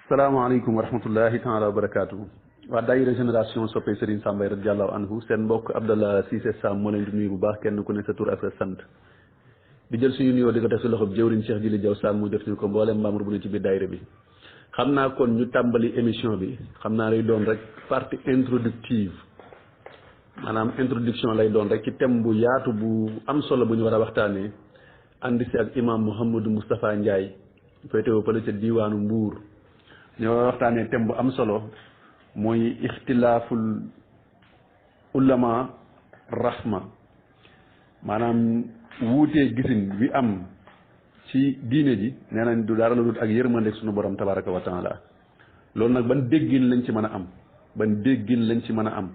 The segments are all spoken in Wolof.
salaamaaleykum wa rahmatullahi taala wa barakaatu. waa daayira génération soppe Serigne Sam Mbaye radiyallahu anhu seen mbokk Abdallah Cissé Sam moo leen di nuyu bu baax kenn ku ne sa tur ak sa sant di jël suñu nuyoo di ko def si loxob jëwriñ Cheikh Jili Jaw Sall mu def ñu ko mboolem membre bu ne ci biir daayira bi. xam naa kon ñu tàmbali émission bi xam naa lay doon rek partie introductive maanaam introduction lay doon rek ci thème bu yaatu bu am solo bu ñu war a waxtaanee ànd si ak imam Mouhamadou Moustapha Ndiaye féetewoo fële ca diwaanu Mbuur. ñoo waxtaanee thème bu am solo mooy ixtilaaful ulama rahma maanaam wuutee gisin bi am ci diine ji nee nañ du dara lu dul ak yërmande suñu borom tabaraka wa taala loolu nag ban déggin lañ ci mën a am ban déggin lañ ci mën a am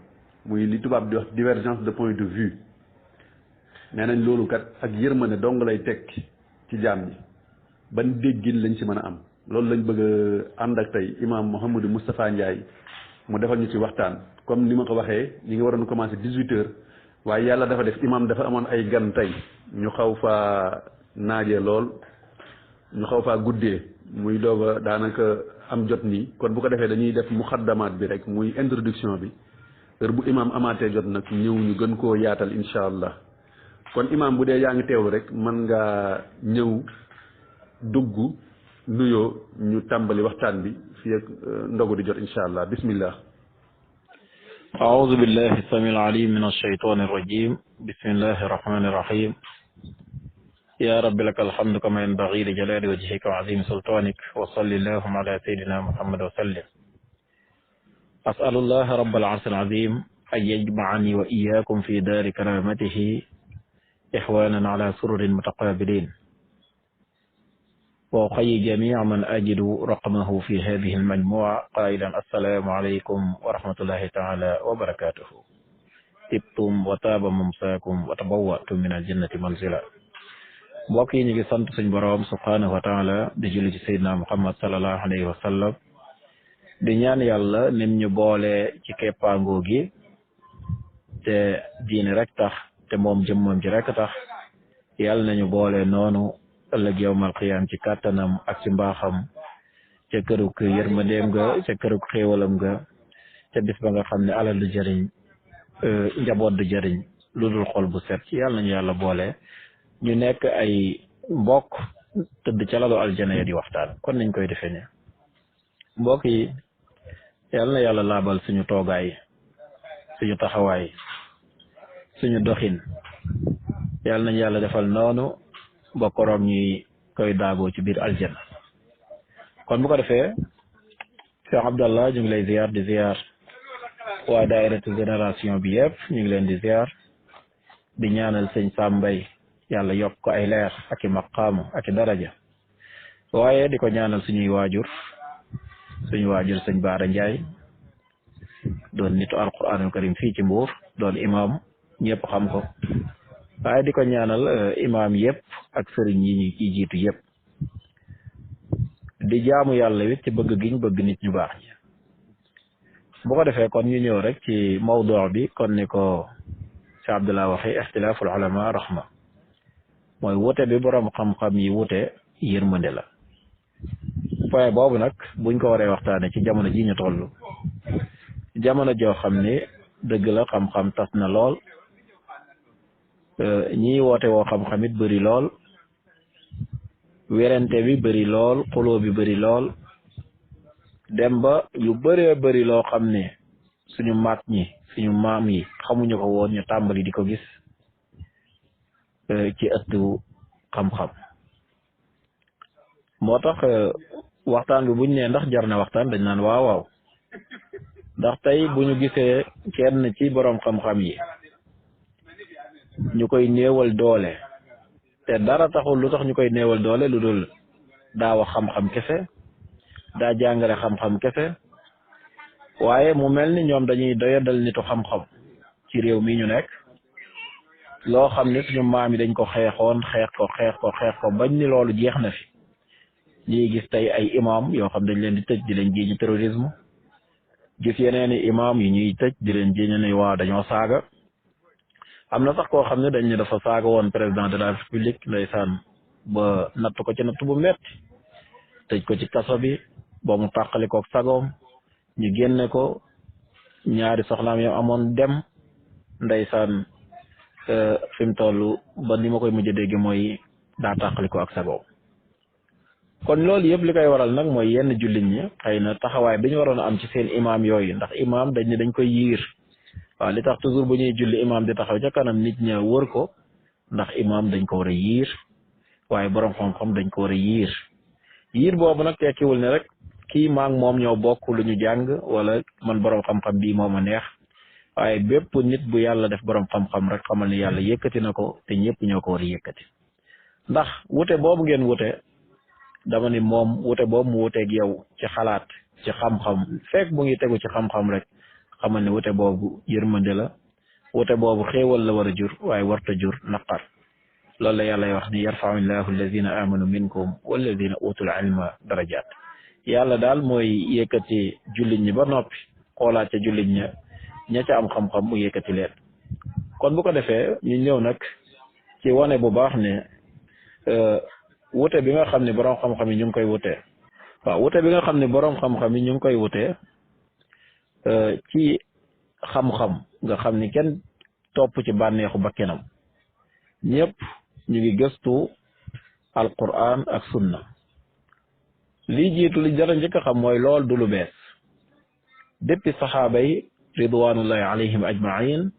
muy li tubaab di wax divergence de point de vue nee nañ loolu kat ak yërmande dong lay tekki ci jaam ñi ban déggin lañ ci mën a am loolu lañ bëgg a ànd ak tey imam Mouhamadou Moustapha Ndiaye mu defal ñu ci waxtaan comme ni ma ko waxee ñi ngi waroon commencé 18h waaye yàlla dafa def imam dafa amoon ay gan tey ñu xaw faa naajee lool ñu xaw faa guddee muy doog a daanaka am jot nii kon bu ko defee dañuy def muxaddamaat bi rek muy introduction bi heure bu imam amaatee jot nag ñëw ñu gën koo yaatal incha allah kon imam bu dee yaa ngi teewlu rek mën ngaa ñëw dugg nuyoo ñu tàmbali waxtaan bi fii ak ndogu di jot incha allah bismillah. أعوذ بالله السميع العليم من الشيطان الرجيم بسم الله الرحمن الرحيم يا رب لك الحمد كما ينبغي لجلال وجهك وعظيم سلطانك وصل اللهم على سيدنا محمد وسلم أسأل الله رب العرش العظيم أن يجمعني وإياكم في دار كرامته إخوانا على سرر متقابلين وأحيي جميع من أجد رقمه في هذه المجموعة قائلا السلام عليكم ورحمة الله تعالى وبركاته طبتم وطاب ممساكم وتبوأتم من الجنة منزلا mbokk yi ñu ngi sant suñ boroom subhanahu wa taala di julli ci Seydina Muhammad sallallahu alayhi wa sallam di ñaan yàlla nim ñu boole ci keppaangoo gi te diine rek tax te moom jëmmam ji rek tax yàlla nañu boole noonu ëllëg yawmal qiyaam ci kàttanam ak ci mbaaxam ca kërug yërmandeem ga ca kërug xéewalam ga ca bis ba nga xam ne alal du jëriñ njaboot du jëriñ lu dul xol bu set yàlla nañu yàlla boole ñu nekk ay mbokk tëdd ca lalu aljana ya di waxtaan kon nañ koy defee ne mbokk yi yàlla na yàlla laabal suñu toogaay suñu taxawaay suñu doxin yàlla nañu yàlla defal noonu ba koroom ñuy koy daagoo ci biir aljana kon bu ko defee Cheikh Abdallah ñu ngi lay ziar di ziar waa daayiratu génération bi yëpp ñu ngi leen di ziar di ñaanal sëñ Sam Mbaye yàlla yokk ko ay leer ak i maqaamu ak i daraja waaye di ko ñaanal suñu waajur sëñ Baara Ndiaye doon nitu alquranul karim fii ci Mbuur doon imam ñëpp xam ko waaye di ko ñaanal imam yëpp ak sëriñ yi ñu ci jiitu yëpp di jaamu yàlla wit ci bëgg giñ bëgg nit ñu baax ñi bu ko defee kon ñu ñëw rek ci mawduu bi kon ni ko Cheikh Abdallah waxee ixtilaaful ulama rahma mooy wute bi borom xam-xam yi wute yërmande la point boobu nag buñ ko waree waxtaane ci jamono ji ñu toll jamono joo xam ne dëgg la xam-xam tas na lool ñii woote woo xam-xam it bëri lool werante bi bëri lool xuloo bi bëri lool dem ba yu bëree bëri loo xam ne suñu maat ñi suñu maam yi xamuñu ko woon ñu tàmbali di ko gis ci ëttu xam-xam moo tax waxtaan bi buñ ne ndax jar na waxtaan dañ naan waaw waaw ndax tey bu ñu gisee kenn ci borom xam-xam yi ñu koy néewal doole te dara taxul lu tax ñu koy néewal doole lu dul daa wax xam-xam kese daa jàngale xam-xam kese waaye mu mel ni ñoom dañuy doyadal nitu xam-xam ci réew mi ñu nekk loo xam ne suñu maam yi dañ ko xeexoon xeex ko bañ ni loolu jeex na fi ñuy gis tey ay imam yoo xam dañ leen di tëj di leen jiiñu terrorisme gis yeneen i imam yu ñuy tëj di leen jiiñu ne waaw dañoo saaga am na sax koo xam ne dañ ne dafa saaga woon président de la république ndeysaan ba natt ko ci natt bu metti tëj ko ci kaso bi ba mu tàqalikook sagoom ñu génne ko ñaari soxnaam yow amoon dem ndeysaan fi mu toll ba ni ma koy mujj dégg mooy daa tàqaliko ak sagoom kon loolu yëpp li koy waral nag mooy yenn jullit ñi xëy na taxawaay bi ñu waroon a am ci seen imaam yooyu ndax imaam dañ ne dañ koy yiir waaw li tax toujours bu ñuy julli imaam di taxaw ca kanam nit ña wër ko ndax imaam dañ ko war a yiir waaye borom xam-xam dañ ko war a yiir boobu nag tekkiwul ne rek kii maag moom ñoo bokk lu ñu jàng wala man borom xam-xam bii moo ma neex waaye bépp nit bu yàlla def borom xam-xam rek xamal ni yàlla yëkkati na ko te ñëpp ñoo ko war a yëkkati ndax wute boobu ngeen wute dama ni moom wute boobu mu wuteeg yow ci xalaat ci xam-xam fekk mu ngi tegu ci xam-xam rek xamal ni wute boobu yërmande la wute boobu xéewal la war a jur waaye warta jur naqar loolu la yàlla wax ni yarfau llahu alladina amanu minkum walladina utul ilma darajat yàlla daal mooy yëkkati jullit ñi ba noppi xoolaat ca jullit ña ca am xam-xam mu yëkkati leen kon bu ko defee ñu ñëw nag ci wane bu baax ne wute bi nga xam ne borom xam-xam yi ñu ngi koy wutee waaw wute bi nga xam ne borom xam-xam yi ñu ngi koy wutee ci xam-xam nga xam ni kenn topp ci bànneexu bakkenam ñëpp ñu ngi gëstu alquran ak sunna lii jiitu li jara njëkk a xam mooy lool du lu bees depuis saxaaba yi ridwanullahi alayhim ajmain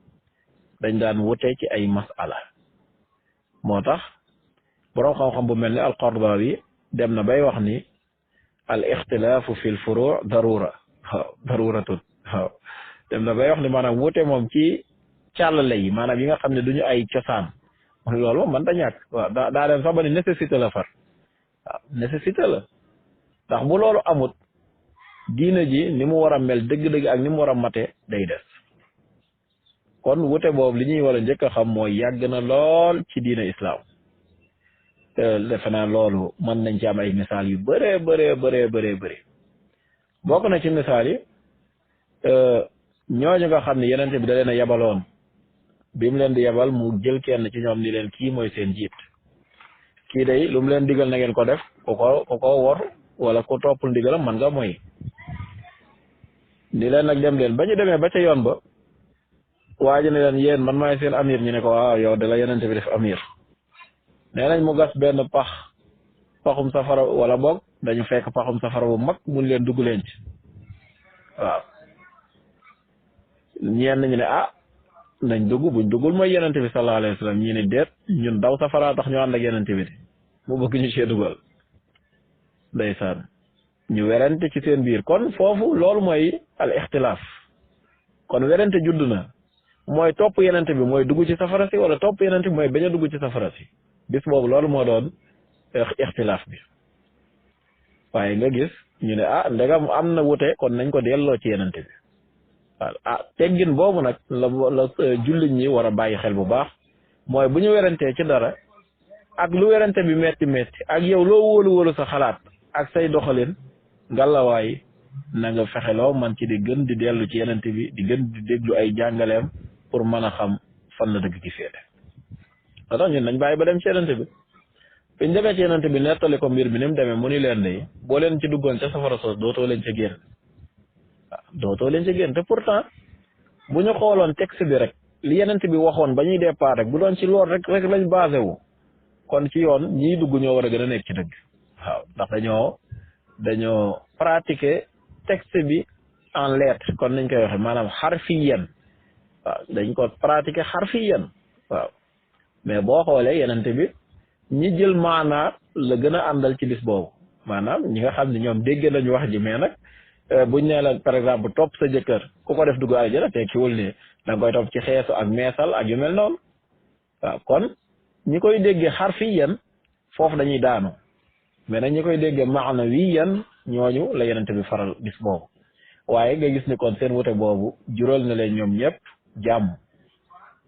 dañ daan wute ci ay masala moo tax boroom xam-xam bu mel ni al-Qardawi dem na bay wax ni al ixtilaafu fi l furu darura waaw daruratun waaw dem na bay wax ni maanaam wute moom ci càllale yi maanaam yi nga xam ne duñu ay cosaan loolu moom man da ñàkk waaw daa dem sax ba ni nécessité la far waaw nécessité la ndax bu loolu amut diina ji ni mu war a mel dëgg-dëgg ak ni mu war a mate day des kon wute boobu li ñuy war a njëkk a xam mooy yàgg na lool ci diina islam defe naa loolu mën nañ ci am ay misaal yu bëree bokk na ci misaal yi ñooñu nga xam ne yenente bi da leen a yabaloon bi mu leen di yabal mu jël kenn ci ñoom ni leen kii mooy seen jiit kii day lu mu leen digal na ngeen ko def ku ko wor wala ku toppul ndigalam man nga mooy ni leen nag dem leen ba ñu demee ba ca yoon ba waa ji ne leen yéen man maay seen amir ñu ne ko waaw yow de la yenente bi def amir nee nañ mu gas benn paxum safara wala boog dañu fekk paxum safara bu mag mun leen dugg leen ci waaw ñenn ñu ne nañ dugg buñ duggul mooy yenente bi sallallahu alayhi wa sallam ñi ne déet ñun daw safara tax ñu ànd ak yenente bi de mu bëgg ñu cee dugal ndeysaan ñu werante ci seen biir kon foofu loolu mooy al ixtilaaf kon werante judd na mooy topp yenente bi mooy dugg ci safara si wala topp yenente bi mooy bañ a dugg ci safara si bis boobu loolu moo doon ixtilaaf bi waaye nga gis ñu ne ndegam am na wute kon nañ ko delloo ci yenente bi waaw teggin boobu nag la jullit ñi war a bàyyi xel bu baax mooy bu ñu werantee ci dara ak lu werante bi metti ak yow loo wóolu sa xalaat ak say doxalin ngalawaay na nga fexeloo man ci di gën di dellu ci yenente bi di gën di déglu ay jàngaleem pour mën a xam fan la dëgg gi féete da tax ñun nañ bàyyi ba dem ci yenente bi biñ demee ci yenente bi nettali ko mbir bi ni mu demee mu ni leen de boo leen ci duggoon ca safara soos dootoo leen ca génn dootoo leen ca génn te pourtant bu ñu xooloon texte bi rek li yenente bi waxoon ba ñuy départ rek bu doon ci lool rek lañ basé wu kon ci yoon ñii dugg ñoo war a gën a nekk ci dëgg waaw ndax dañoo pratiquer texte bi en lettre kon nañ koy waxe maanaam xarfiyan waaw dañ ko pratiquer xarfiyan waaw mais boo xoolee yenente bi ñi jël maanaa la gën a àndal ci bis boobu maanaam ñi nga xam ne ñoom dégg nañu wax ji mais nag buñ nee la par exemple topp sa jëkkër ku ko def dugg àjjana tekkiwul ne da nga koy topp ci xeesu ak meesal ak yu mel noonu waaw kon ñi koy déggee xarfiyan foofu dañuy daanu mais nag ñi koy déggee maanawiyan ñooñu la yenente bi faral bis boobu waaye nga gis ni kon seen wute boobu jural na leen ñoom ñëpp jàmm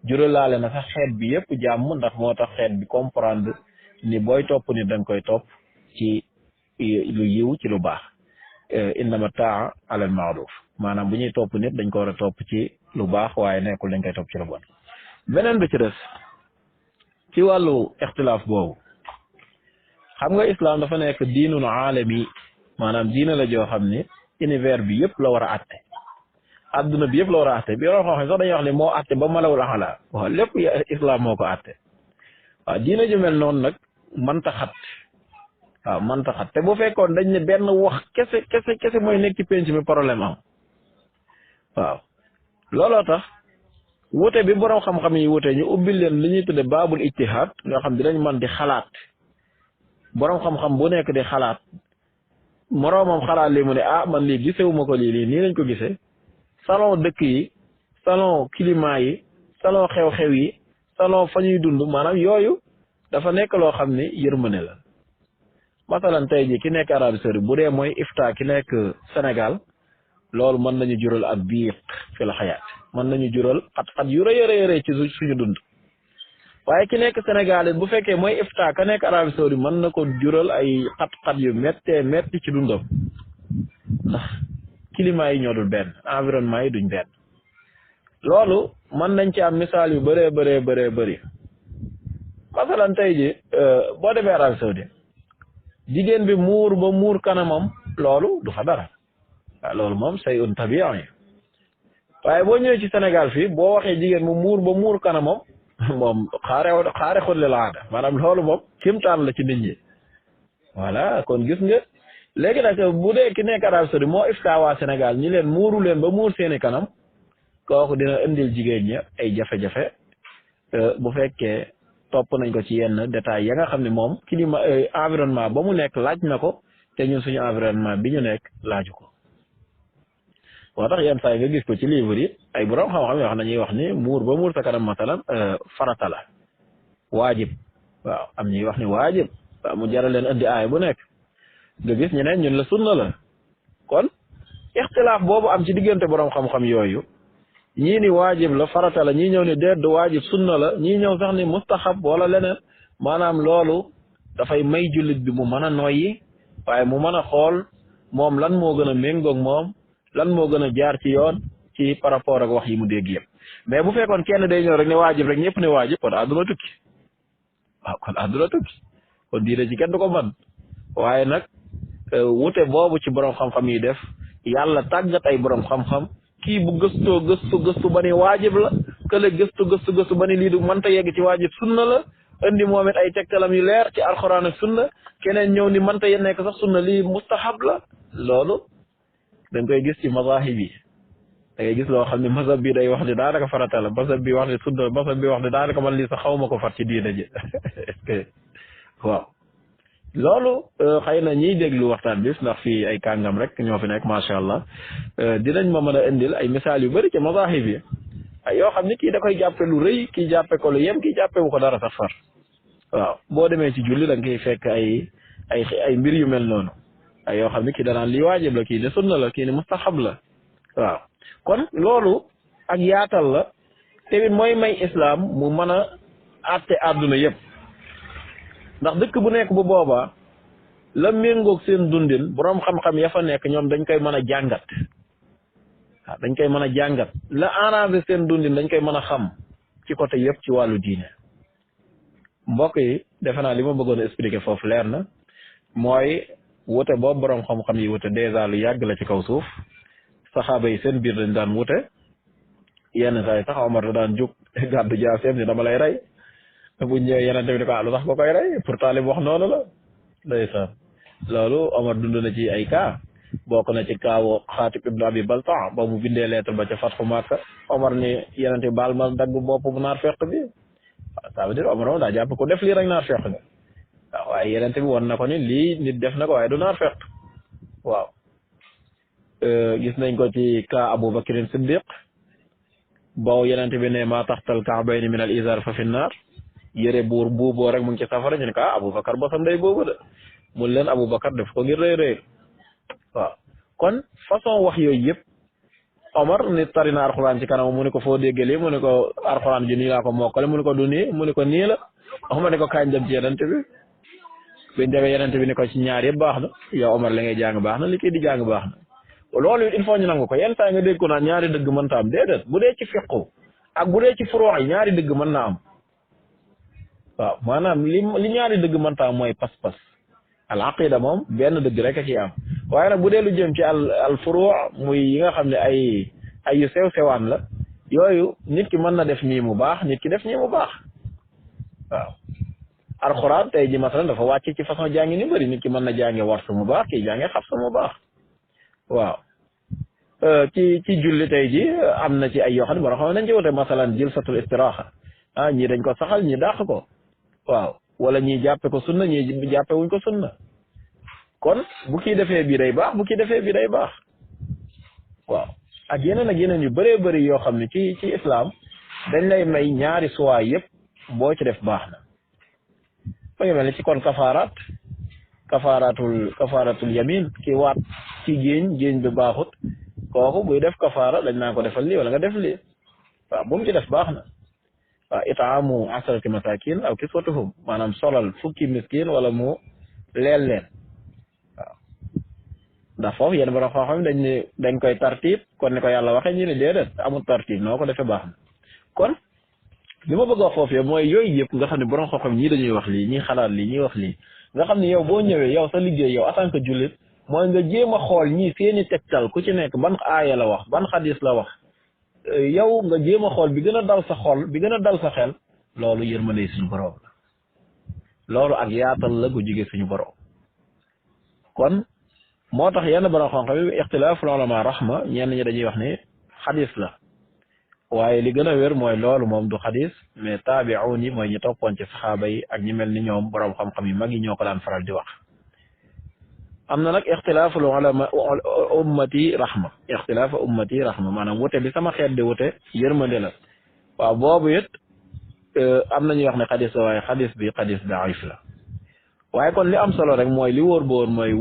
jural laale na sax xeet bi yëpp jàmm ndax moo tax xeet bi comprendre ni booy topp ni da nga koy topp ci lu yiw ci lu baax innama taa ala al maaruf maanaam bu ñuy topp nit dañ ko war a topp ci lu baax waaye nekkul dañ koy topp ci lu bon beneen bi ci des ci wàllu ixtilaaf boobu xam nga islam dafa nekk diinun aalami maanaam diina la joo xam ne univers bi yëpp la war a atte adduna bi yëpp la war a atte bi yoo xam ne sax dañuy wax ne moo atte ba malawul axala waaw lépp islam moo ko atte waaw diina ju mel noonu nag mënta xat waaw mënta xat te bu fekkoon dañ ne benn wax kese mooy nekk ci penc mi problème am waaw looloo tax wute bi borom xam-xam yi wute ñu ubbil leen li ñuy tudde baabul ijtihaad nga xam dinañ mën di xalaat borom xam-xam bu nekk di xalaat moroomam xalaat lii mu ne man lii gisewuma ko lii nii lañ ko gisee salon dëkk yi salon climat yi salon xew-xew yi salon fa ñuy dund maanaam yooyu dafa nekk loo xam ni yërmande la masalan tey ji ki nekk Arabie Saoudite bu dee mooy ifta ki nekk Sénégal loolu mën nañu jural ab biiq fi la xayaat mën nañu jural xat-xat yu rëy ci suñu dund waaye ki nekk Sénégal it bu fekkee mooy ifta ka nekk Arabie Saoudite mën na ko jural ay xat-xat yu metti ci dundam ndax climat yi ñoo dul benn environnement yi duñ benn loolu mën nañ ci am misaal yu bëree masalan tey ji boo demee Arabie Saoudite jigéen bi muur ba muur kanamam loolu du fa dara waaw loolu moom say un tabian yi waaye boo ñëwee ci Sénégal fii boo waxee jigéen mu muur ba muur kanamam moom xaare xulli la aada maanaam loolu moom kimtaan la ci nit ñi voilà kon gis nga léegi nag bu dee ki nekk Arabie Saoudite moo ifta waa Sénégal ñi leen muuru leen ba muur seeni kanam kooku dina indil jigéen ñi ay jafe-jafe bu fekkee topp nañ ko ci yenn détails ya nga xam ne moom climat environnement ba mu nekk laaj na ko te ñun suñu environnement bi ñu nekk laaju ko moo tax yenn saa yi nga gis ko ci livre yi ay borom xam-xam yoo xam ne ñuy wax ni muur ba muur sa kanam masalan farata la waajib waaw am ñuy wax ni waajib waaw mu jaral leen indi aay bu nekk nga gis ñeneen ñun la sunna la kon ixtilaaf boobu am ci diggante borom xam-xam yooyu ñii ni waajib la farata la ñii ñëw ni déet du waajib sunna la ñii ñëw sax ni mustahab wala leneen maanaam loolu dafay may jullit bi mu mën a noyyi waaye mu mën a xool moom lan moo gën a méngoog moom lan moo gën a jaar ci yoon ci par rapport ak wax yi mu dégg yëpp mais bu fekkoon kenn day ñëw rek ne waajib rek ñëpp ne waajib kon àdduna tukki waaw kon àdduna tukki kon diine ci kenn du ko mën waaye nag wute boobu ci borom xam-xam yi def yàlla tàggat ay borom xam-xam kii bu gëstu ba ni waajib la kële gëstu ba ni lii du mënta yegg ci waajib sunna la indi moom it ay tegtalam yu leer ci alxuraan ak sunna keneen ñëw ni mënta nekk sax sunna lii mustahab la loolu dañ koy gis ci mazahib yi da ngay gis loo xam ne mazhab bi day wax ni daanaka farata la mazhab bi wax ni sunna mazhab bi wax ni daanaka man lii sax xawma ko far ci diina ji est-ce que waaw loolu xëy na ñiy déglu waxtaan bi ndax fii ay kàngam rek ñoo fi nekk macha allah dinañ ma mën a indil ay misaal yu bëri ci mazahib yi ay yoo xam ni kii da koy jàppe lu rëy kii jàppe ko lu yem kii jàppe wu ko dara sax far waaw boo demee ci julli da nga koy fekk ay mbir yu mel noonu ay yoo xam ni kii danaan lii waajib la kii ne sunna la kii ne mustahab la waaw kon loolu ak yaatal la tamit mooy may islam mu mën a àtte àdduna yëpp ndax dëkk bu nekk bu boobaa la méngoog seen dundin borom xam-xam ya fa nekk ñoom dañ koy mën a jàngat waaw dañ koy mën a jàngat la arrangé seen dundin dañ koy mën a xam ci côté yëpp ci wàllu diine mbokk yi defe naa li ma bëggoon a expliquer foofu leer na mooy wute boobu borom xam-xam yi wute dèjà lu yàgg la ci kaw suuf saxaaba yi seen biir dañ daan wute yenn saa yi sax Omar da daan jóg gàddu jaaseem ni dama lay rey bu ñëwee yeneen tamit ko lu tax nga koy rey pourtant li mu wax noonu la ndeysaan loolu Omar dund na ci ay cas bokk na ci kaawu Xaatib ibnu Abi Baltaa ba mu bindee lettre ba ca Fathu Makka Omar ni yeneen baal ma dagg bopp bu naar fekk bi ça veut dire Omar moom daa jàpp ko def lii rek naar fekk nga waaw waaye yeneen bi won na ko ni lii nit def na ko waaye du naar fekk waaw gis nañ ko ci cas Abubakrin Siddiq boo yeneen bi ne maa taxtal ka'bayni min al izar fa fi naar yére buur buuboo rek mu ngi ci safara ñu ne ko Aboubacar bosam day boobu de mun leen Aboubacar def ko ngir rëy waaw kon façon wax yooyu yëpp Omar ni tari na alxuraan ci kanam mu ne ko foo déggee lii mu ne ko alxuraan ji nii laa ko mokkale mu ne ko du nii mu ne ko nii la Omar ne ko kañ dem ci yenente bi biñ demee yenente bi ne ko ci ñaar yëpp baax na yow Omar li ngay jàng baax na li kii di jàng baax na loolu il faut ñu nangu ko yenn saa nga dégg ko naan ñaari dëgg mënta am déedéet bu dee ci fiqhu ak bu dee ci furuu yi ñaari dëgg mën na am waaw maanaam li ñaari dëgg mënta am mooy pas-pas al aqida moom benn dëgg rek a ciy am waaye nag bu dee lu jëm ci al furu' muy yi nga xam ne ay yu sew sewaan la yooyu nit ki mën na def nii mu baax nit ki def nii mu baax waaw alxuraan tey ji masalan dafa wàcc ci façon jàngi ni bëri nit ki mën na jànge war su mu baax kii jànge xaf su mu baax waaw ci julli tey ji am na ci ay yoo xam ne boo xam ne dañ ci wute masalan jilsatul istiraaxa ñii dañ ko saxal ñi dàq ko waaw wala ñii jàppe ko sunna ñii jàppe wuñ ko sunna kon bu kii defee bii day baax bu kii defee bii day baax waaw ak yeneen yu bëree bëri yoo xam ne ci islam dañ lay may ñaari suwaay yëpp boo ci def baax na ba ngi mel ni ci kon kafaaratul yamin ki waat ci géeñ bi baaxut kooku buy def kafaara dañ naa ko defal lii wala nga def lii waaw bu mu ci def baax na waaw itaamu asarati masakin aw kiswatuhum maanaam solal fukki miskin wala mu leel leen waaw ndax foofu yéen borom xam-xam dañ ne dañ koy tartib kon ni ko yàlla waxee ñu ne déedéet amul tartib noo ko defee baax na kon li ma bëgg a wax foofu yow mooy yooyu yëpp nga xam ne borom xam-xam ñii dañuy wax lii ñii xalaat lii ñii wax lii nga xam ne yow boo ñëwee yow sa liggéey yow en tant que jullit mooy nga jéem a xool ñii seeni tegtal ku ci nekk ban aaya la wax ban xadis la wax yow nga jéem a xool bi gën a dal sa xol bi gën a dal sa xel loolu yërmande suñu borom la loolu ak yaatal la gu jóge suñu borom kon moo tax yenn borom xam-xam yi ixtilaaful ulama rahma ñenn ñi dañuy wax ne xadis la waaye li gën a wér mooy loolu moom du xadis mais taabi'un yi mooy ñi toppoon ci saxaaba yi ak ñi mel ni ñoom borom xam-xam yi mag yi ñoo ko daan faral di wax. am na nag ixtilaaful ulama ummati rahma ixtilaafa ummati rahma maanaam wute bi sama xeet di wute yërmande la waaw boobu it am na ñuy wax ne xadis la waaye xadis bi xadis daif la waaye kon li am solo rek mooy li wóor ba wóor mooy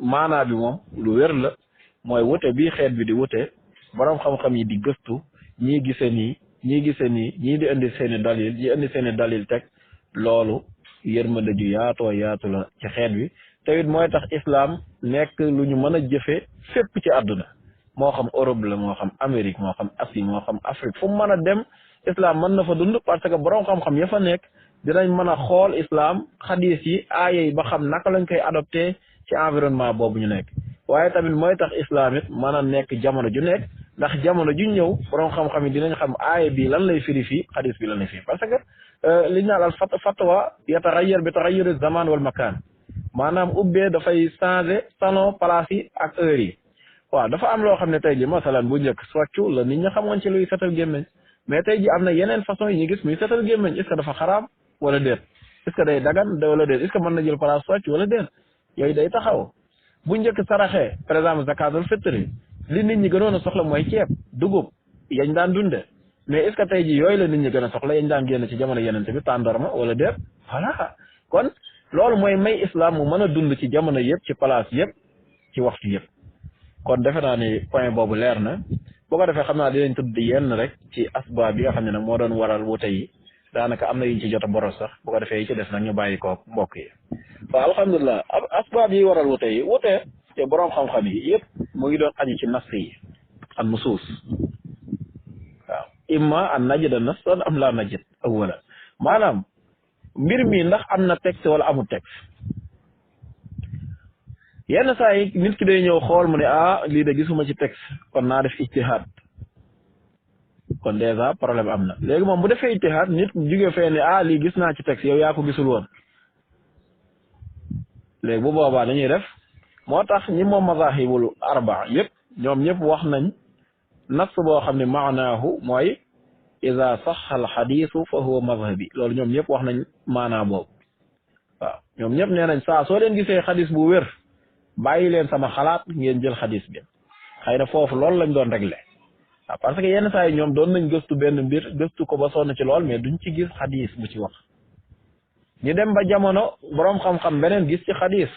maanaa bi moom lu wér la mooy wute bii xeet bi di wute borom xam-xam yi di gëstu ñii gise nii ñii di indi seeni dalil ñii indi seeni dalil teg loolu yërmande ju yaatoo yaatu la ci xeet bi te it mooy tax islam nekk lu ñu mën a jëfe fépp ci àdduna moo xam Europe la moo xam Amérique moo xam Asie moo xam Afrique fu mu mën a dem islam mën na fa dund parce que borom xam-xam ya fa nekk dinañ mën a xool islam xadis yi aaya yi ba xam naka lañ koy adopté ci environnement boobu ñu nekk waaye tamit mooy tax islam it mën a nekk jamono ju nekk ndax jamono ju ñëw borom xam-xam yi dinañ xam aaya bi lan lay firi fii xadis bi lan lay firi parce que li ñu naan al fatwa yataxayyar bi taxayyuri zaman wal makaan maanaam ubbee dafay changé salon place yi ak heure yi waaw dafa am loo xam ne tey ji masalan bu njëkk soccu la nit ñi xamoon ci luy setal gémmeñ mais tey ji am na yeneen façon yi ñu gis muy setal gémmeñ est ce que dafa xaraam wala déet est ce que day dagan wala déet est ce que mën na jël place socc wala déet yooyu day taxaw bu njëkk saraxee par exemple zakatul fitri li nit ñi gënoon a soxla mooy ceeb dugub yañ daan dunde mais est ce que tey ji yooyu la nit ñi gën a soxla yañ daan génn ci jamono yenente bi tàndarma wala déet voilà kon loolu mooy may islam mu mën a dund ci jamono yëpp ci place yëpp ci waxtu yëpp kon defe naa ni point boobu leer na boo ko defee xam naa dinañ tudd yenn rek ci asbaab bi nga xam ne nag moo doon waral wute yi daanaka am na yuñ ci jot a boros sax bu ko defee yi ci des nag ñu bàyyi ko mbokk yi waaw alhamdulilah asbaab yi waral wute yi wute te boroom xam-xam yi yëpp mu ngi doon aju ci nas yi an nusuus waaw imma an najida nasan am la najid awwala maanaam mbir mi ndax am na texte wala amul texte yenn saa yi nit ki day ñëw xool mu ne lii de gisuma ci texte kon naa def ijtihaad kon dèjà problème am na léegi moom bu defee ijtihaad nit jóge fee ne lii gis naa ci texte yow yaa ko gisul woon léegi bu boobaa dañuy def moo tax ñi moom mazahibul arbaa yëpp ñoom ñëpp wax nañ nas boo xam ne maanaahu mooy iza saxa al xadiisu fa huwa mazhabi loolu ñoom ñëpp wax nañ maanaa boobu waaw ñoom ñëpp nee nañ saa soo leen gisee xadis bu wér bàyyi leen sama xalaat ngeen jël xadis bi xëy na foofu loolu lañ doon réglé waaw parce que yenn saa yi ñoom doon nañ gëstu benn mbir gëstu ko ba sonn ci lool mais duñ ci gis xadis bu ci wax ñu dem ba jamono boroom xam-xam beneen gis ci xadis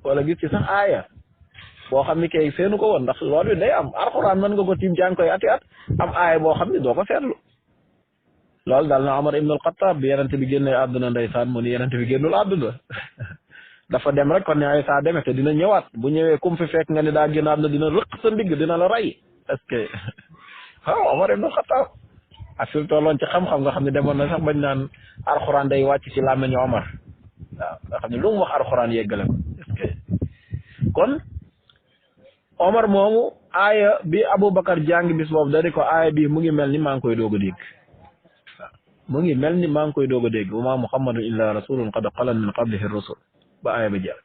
wala gis ci sax aaya boo xam ni kay seenu ko woon ndax loolu day am alxuraan mën nga ko tiim jàng koy ati at am aaya boo xam ne doo ko seetlu loolu daal na Omar ibn al-Khattab bi yenente bi génne àdduna ndeysaan mu ni yenente bi génnul àdduna dafa dem rek kon ne ay saa deme te dina ñëwaat bu ñëwee kum fi fekk nga ne daa génn àdduna dina rëq sa ndigg dina la rey est-ce que waaw Omar ibn al-Khattab ak fi mu tolloon ci xam-xam nga xam ne demoon na sax bañ naan alxuraan day wàcc ci làmmiñu Omar waaw nga xam ne lu mu wax alxuraan yeggale ko est-ce que kon Omar moomu aaya bi Aboubacar jàng bis boobu da di ko aaya bi mu ngi mel ni maa ngi koy doog a dégg mu ngi mel ni maa ngi koy doog a dégg wa maa Muhammadun illa rasulun qad xalat min qablihi rusul ba aaya ba jeex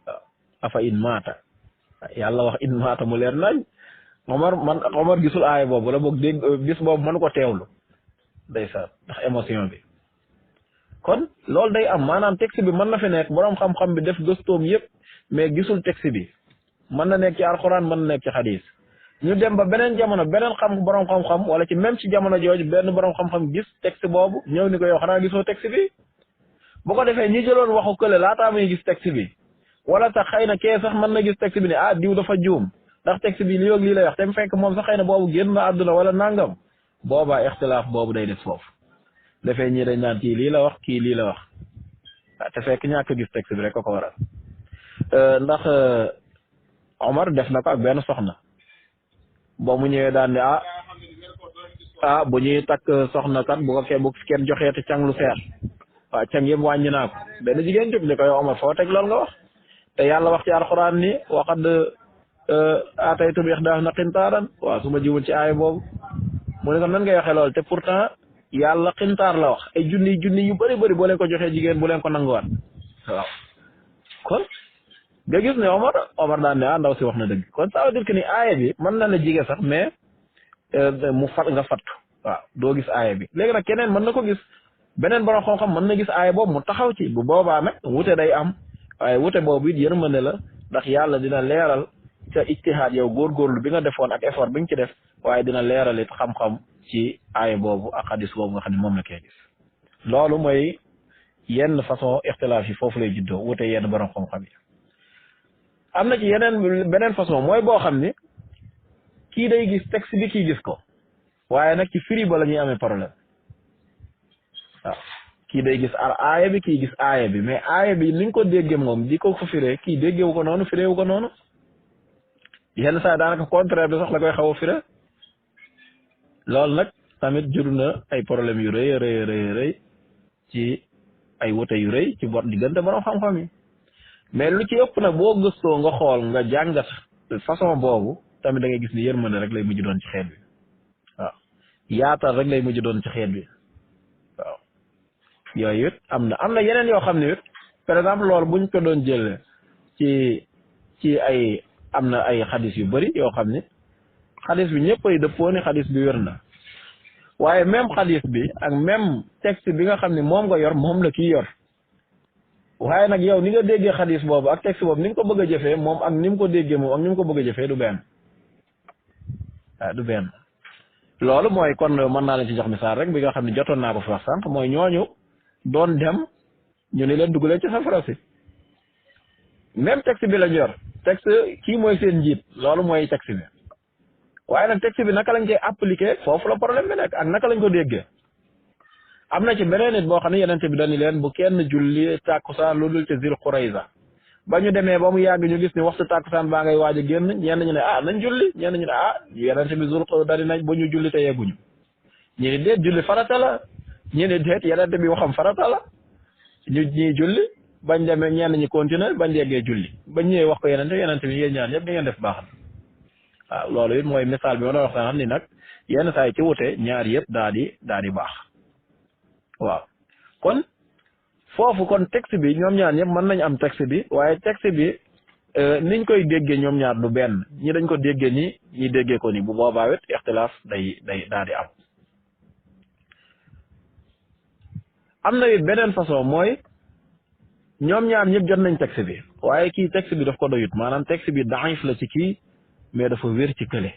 waaw afa in maata yàlla wax in maata mu leer nañ Omar gisul aaya boobu la boog dégg bis boobu mënu ko teewlu ndeysaan ndax émotion bi kon loolu day am maanaam texte bi mën na fi nekk borom xam-xam bi def gëstoom yëpp mais gisul texte bi mën na nekk ci alxuraan mën na nekk ci xadis ñu dem ba beneen jamono beneen borom xam-xam wala ci même ci jamono jooju benn borom xam-xam gis texte boobu ñëw ni ko yow xanaa gisoo texte bi bu ko defee ñi jëloon waxu kële laataa muy gis texte bi wala sax xëy na kee sax mën na gis texte bi ne ah diw dafa juum ndax texte bi lii ak lii lay wax te mu fekk moom sax xëy na boobu génn na àdduna wala nangam boobaa ixtilaaf boobu day des foofu dafay ñii dañ naan kii lii la wax kii lii la wax te fekk ñàkk gis texte bi rek ko waral ndax Omar def na ko ak benn soxna boo mu ñëwee daan ne bu ñuy takk soxna kat bu kenn joxee te càng lu seer waaw càng yëpp wàññi naa ko benn jigéen jóg ni ko yow Omar foo teg loolu nga wax te yàlla wax ci alxuraan ni waxad aataytum ihdaahunna qintaaran waaw su ma jiwul ci aaya boobu mu ne ko nan ngay waxee loolu te pourtant yàlla qintaar la wax ay junni yu bëri boo leen ko joxee jigéen bu leen ko nanguwaat waaw kon nga gis ne Omar daan ne ndaw si wax na dëgg kon ça veut dire que ni aaya bi mën na la jige sax mais mu nga fattu waaw doo gis aaya bi léegi nag keneen mën na ko gis beneen borom xam-xam mën na gis aaya boobu mu taxaw ci bu boobaa nag wute day am waaye wute boobu it yërmande la ndax yàlla dina leeral ca ijtihaad yow góorgóorlu bi nga defoon ak effort bi nga ci def waaye dina leeral it xam-xam ci aaya boobu ak hadis boobu nga xam ne moom la koy gis loolu mooy yenn façon ixtilaaf yi foofu lay juddoo wute yenn borom xam-xam yi am na ci beneen façon mooy boo xam ne kii day gis texte bi kii gis ko waaye nag ci firi ba la ñuy amee problème waaw kii day gis aaya bi kii gis aaya bi mais aaya bi ni nga ko déggee moom di ko firee kii déggeewu ko noonu fireewu ko noonu yenn saa daanaka contraire bi sax la koy xaw a fire loolu nag tamit jur na ay problème yu rëy ci ay wute yu rëy ci diggante borom xam-xam yi mais lu ci ëpp nag boo gëstoo nga xool nga jàngat façon boobu tamit da ngay gis ni yërmande rek lay mujj doon ci xeet bi waaw yaatal rek lay mujj doon ci xeet bi waaw yooyu it am na yeneen yoo xam ne it par exemple loolu buñ ko doon jël ci ay am na ay xadis yu bëri yoo xam ne xadis bi ñëpp ay dëppoo ni xadis bi wér na waaye même xadis bi ak même texte bi nga xam ne moom nga yor moom la kii yor waaye nag yow ni nga déggee xadis boobu ak texte boobu ni nga ko bëgg a jëfee moom ak ni mu ko déggee moom ak ni mu ko bëgg a jëfee du benn du benn loolu mooy kon mën naa leen ci jox misaal rek bi nga xam ne jotoon naa ko fi wax sànq mooy ñooñu doon dem ñu ni leen dugalee ci safara si même texte bi lañ yor texte kii mooy seen njiit loolu mooy texte bi waaye nag texte bi naka lañ koy appliquer foofu la problème bi nekk ak naka lañ ko déggee am na ci beneen nit boo xam ne yenente bi dañu leen bu kenn julli tàkkusaan lu dul ci Zil Qurayza ba ñu demee ba mu yàgg ñu gis ni waxtu tàkkusaan baa ngay waaj a génn ñenn ñu ne nañ julli ñenn ñu ne yenente bi Zul Qurayza nañ ba ñu julli te yegguñu ñu ne déet julli farata la ñu ne déet yenente bi waxam farata la ñuy julli bañ demee ñenn ñi continuer bañ yeggee julli bañ ñëwee wax ko yenente bi yéen ñaan yëpp di ngeen def baax na waaw loolu it mooy misaal bi ma doon wax xam ni nag yenn saa yi ci wute ñaar yëpp daa di baax waaw kon foofu kon texte bi ñoom ñaar ñëpp mën nañ am texte bi waaye texte bi niñ koy déggee ñoom ñaar du benn ñi dañ ko déggee nii ñi déggee ko ni bu boobaa wet ixtilaaf day daa di am na it beneen façon mooy ñoom ñaar ñëpp jot nañ texte bi waaye kii texte bi daf ko doyut maanaam texte bi daif la ci kii mais dafa wér ci kële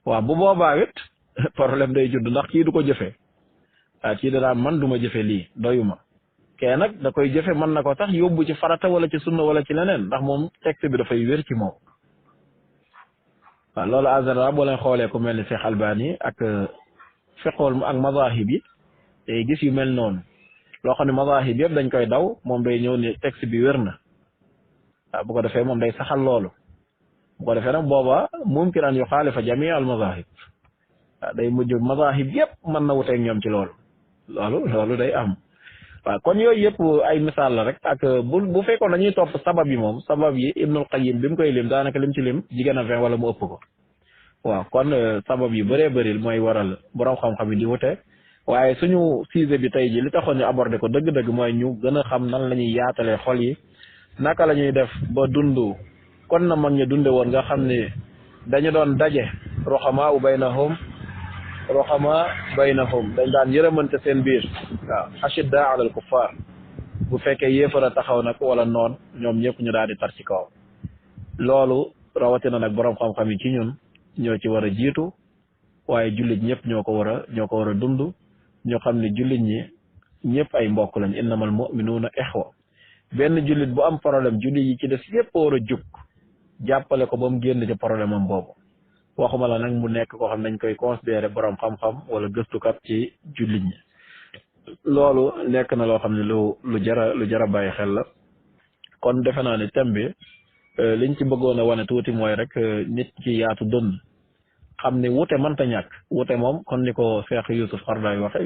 waaw bu boobaa wet problème day judd ndax kii du ko jëfee kii danaa man du ma jëfe lii doyuma kee nag da koy jëfe mën na ko sax yóbbu ci farata wala ci sunna wala ci leneen ndax moom texte bi dafay wér ci moom waaw loolu en général boo leen xoolee ku mel ni Cheikh Albani ak fiqhul ak mazahib yi day gis yu mel noonu loo xam ne mazahib yëpp dañ koy daw moom day ñëw ni texte bi wér na waaw bu ko defee moom day saxal loolu bu ko defee nag booba mumkin an yu xaalifa jamii al mazahib waaw day mujj mazahib yëpp mën na wuteeg ñoom ci loolu day am waaw kon yooyu yëpp ay misaal la rek ak bu fekkoon dañuy topp sabab yi moom sabab yi Ibnul Qayyim bi mu koy lim daanaka lim ci lim jigéen a 20 wala mu ëpp ko waaw kon sabab yu bëree bëri mooy waral borom xam-xam yi di wute waaye suñu sujet bi tey ji li taxoon ñu aborder ko dëgg-dëgg mooy ñu gën a xam nan la ñuy yaatalee xol yi naka la ñuy def ba dund kon na mag ñi dunde woon nga xam ne dañu doon daje ruhamaa baynahum dañ daan yërëmante seen biir waaw ashiddaa alal kuffaar bu fekkee yéefara taxaw nag wala noon ñoom ñëpp ñu daal di tar ci kaw loolu rawatina nag borom xam-xam yi ci ñun ñoo ci war a jiitu waaye jullit ñëpp ñoo ko war a dund ñoo xam ne jullit ñi ñëpp ay mbokk lañ innamal mu'minuuna ixwa benn jullit bu am problème jullit yi ci des yëpp war a jug jàppale ko ba mu génn ci problème am boobu waxuma la nag mu nekk koo xam ne dañ koy considéré borom xam-xam wala gëstukat ci jullit ñi loolu nekk na loo xam ne lu jara bàyyi xel la kon defe naa ne thème bi liñ ci bëggoon a wane tuuti mooy rek nit ci yaatu dënn xam ne wute mënta ñàkk wute moom kon ni ko Cheikh Youssouf Qaradawi waxe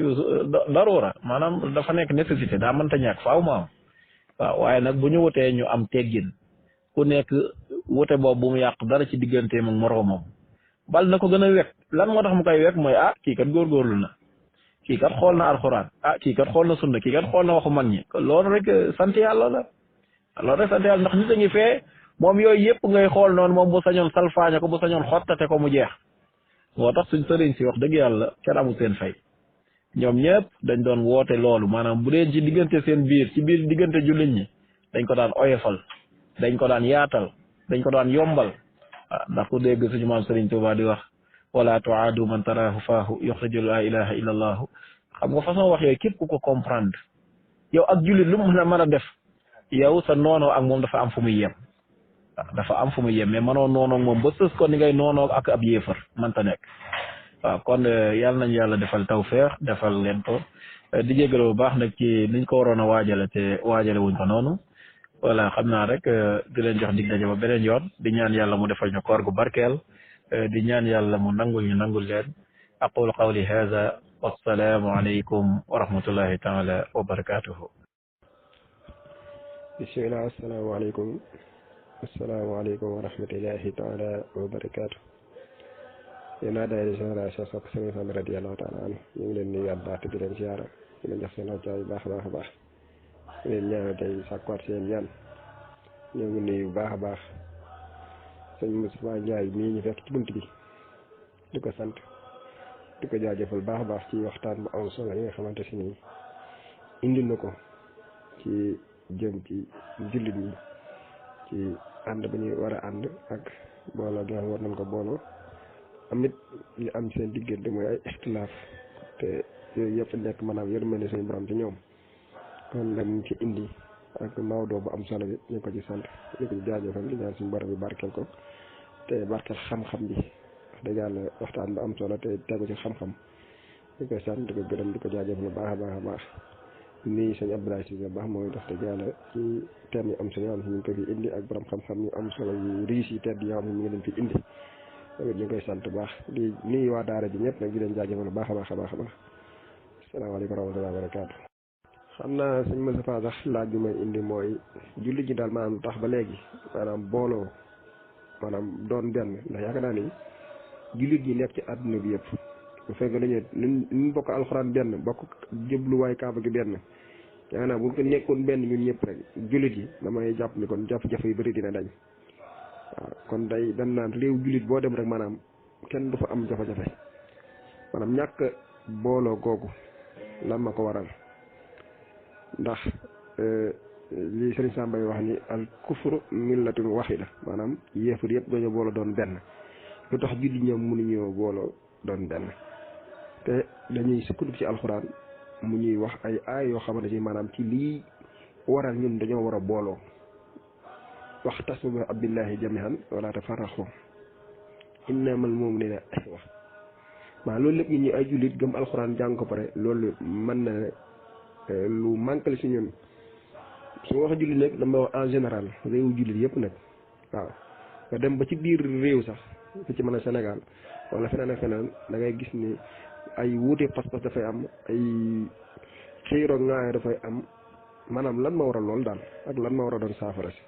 daruura maanaam dafa nekk nécessité daa mënta ñàkk faaw mu am waaw waaye nag bu ñu wutee ñu am teggin ku nekk wute boobu bu mu yàq dara ci digganteem ak moroomam bal na ko gën a wekk lan moo tax mu koy wekk mooy kii kat góorgóorlu na kii kat xool na alxuraan kii kat xool na sunna kii kat xool na waxu mag ñi loolu rek sant yàlla la loolu rek sant yàlla ndax nit a ngi fee moom yooyu yëpp ngay xool noonu moom bu sañoon salfaaña ko bu sañoon xottate ko mu jeex moo tax suñ sëriñ si wax dëgg yàlla kenn amul seen fay ñoom ñëpp dañ doon woote loolu maanaam bu dee ci diggante seen biir ci biir diggante jullit ñi dañ ko daan oyofal dañ ko daan yaatal dañ ko daan yombal ndax ku dégg suñu maam Sëriñ Tuubaa di wax wala tuaadu man taraahu faahu yuxriju la ilaha illa allahu xam nga façon wax yooyu képp ku ko comprendre yow ak jullit lu mu mën a def yow sa noonoo ak moom dafa am fu muy yem dafa am fu muy yem mais mënoo noonoo ak moom ba sës ko ni ngay noonoo ak ab yéefar mënta nekk waaw kon yàlla nañu yàlla defal tawfeex defal leen ko di jégalu bu baax nag ci niñ ko waroon a waajale te waajale wuñ ko noonu voilà xam naa rek di leen jox dig daje ba beneen yoon di ñaan yàlla mu defal ñu koor gu barkeel di ñaan yàlla mu nangul ñu nangul leen aqulu qawli hadha wassalaamu alaykum wa rahmatullahi taala wa barakatuhu bismillah asalaamaaleykum wa rahmatullahi taala wa barakatuh yéen a daayira génération sopp Sëriñ Sam radiyallahu taala anhu ñu ngi leen nuyuwaat baax te di leen ziyaara di leen jox seen wàccuwaay bu baax a baax di leen ñaanal tey sàkkuwaat seen ñaan ñoo ngi nuyu bu baax a baax sëñ Moustapha Ndiaye mii ñu fekk ci bunt bi di ko sant di ko jaajëfal baax a baax ci waxtaan bu am solo yi nga xamante si nii indi na ko ci jëm ci jullit ñi ci ànd ba ñuy war a ànd ak booloo gi nga xam war nañ ko booloo amit li am seen diggante mooy ay ixtilaaf te yooyu yëpp nekk maanaam yërmande suñu borom ci ñoom kon dañ ci indi ak Maodo bu am solo bi ñu ko ci sant ñu ko ci jaajëfal di ñaan suñu borom bi barkeel ko te barkeel xam-xam bi wax dëgg yàlla waxtaan bu am solo te tegu ci xam-xam di ko sant di ko gërëm di ko jaajëfal bu baax a baax a baax nii sëñ Abdoulaye Cissé baax mooy def dëgg yàlla ci thème yu am solo yoo xam ne ñu ngi ko fi indi ak borom xam-xam yu am solo yu riis yi tedd yoo xam ne ñu ngi leen fi indi tamit ñu ngi koy sant bu baax di nuyu waa daara ji ñëpp nag di leen jaajëfal bu baax a baax a baax a baax asalaamaaleykum wa rahmatulah wa barakaatu. xam naa sëñ Moustapha sax laaj bi may indi mooy jullit ñi daal maanaam tax ba léegi maanaam booloo maanaam doon benn ndax yaakaar naa ni jullit ñi nekk ci àdduna bi yëpp bu fekkee dañu ñu bokk alxuraan benn bokk jëbluwaay kaaba gi benn yaakaar naa bu ko nekkoon benn ñun ñëpp rek jullit yi damay jàpp ni kon jafe-jafe yu bëri dina dañ waaw kon day dañ naan réew jullit boo dem rek maanaam kenn du fa am jafe-jafe maanaam ñàkk booloo googu lan ma ko waral ndax li Sëriñ Sam Mbaye wax ni al kufru millatun waxida maanaam yéefar yëpp dañoo booloo doon benn lu tax jullit ñoom mënuñoo booloo doon benn te dañuy sukkandiku ci alxuraan mu ñuy wax ay aay yoo xamante ni maanaam ci lii waral ñun dañoo war a booloo waxtasimu billahi jami'an wala tafarraqu innamal mu'minuna ixwa waaw loolu lépp ñun ñu ay jullit gëm alxuraan jàng ko pare loolu mën na lu manqué si ñun su ma wax jullit nag dama wax en général réewu jullit yëpp nag waaw nga dem ba ci biir réew sax fi ci mën a Sénégal wala feneen ak feneen da ngay gis ni ay wuute pas-pas dafay am ay xiiroo ŋaayoo dafay am maanaam lan ma war a lool daal ak lan ma war a doon saafara si